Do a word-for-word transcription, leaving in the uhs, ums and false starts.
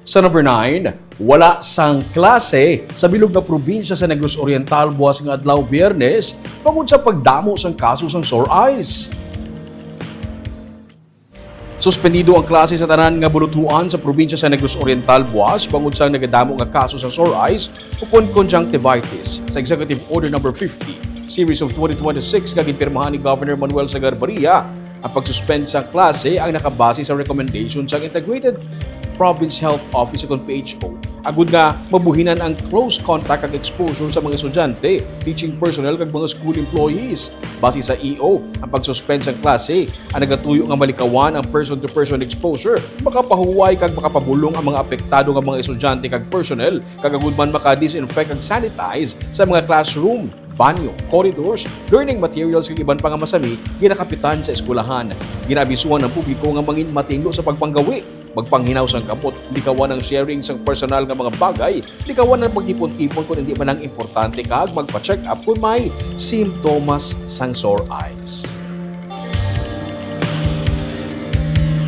Sa number nine, wala sang klase sa bilog nga probinsya sa Negros Oriental buwas nga adlaw, Biyernes, bangod sa pagdamo sang kaso sang sore eyes. Suspendido ang klase sa tanan nga buluthuan sa probinsya sa Negros Oriental buwas bangod sang nagadamo nga kaso sang sore eyes ukon conjunctivitis. Sa Executive Order Number fifty, Series of twenty twenty-six nga ginpirmahan ni Governor Manuel Sagarbarria, ang pag-suspend sang klase ang nakabase sa recommendation sang Integrated Province Health Office ukon P H O, agud nga mabuhinan ang close contact kag exposure sa mga estudyante, teaching personnel kag mga school employees. Base sa E O, ang pag-suspend sang klase ang nagatuyo nga malikawan ang person-to-person exposure, makapahuway kag makapabulong ang mga apektado nga mga estudyante kag personnel, kag agud man maka-disinfect kag sanitize sa mga classroom, banyo, corridors, learning materials kag iban pa nga masami ginakapitan sa eskwelahan. Ginaabisuhan ang publiko nga mangin matinlo sa pagpanggawi, magpanghinaw sang kamot, likawan ang sharing sang personal nga mga bagay, likawan ang pagtipon-tipon kon indi man lang importante, kag magpa-check up kon may simptomas sang sore eyes.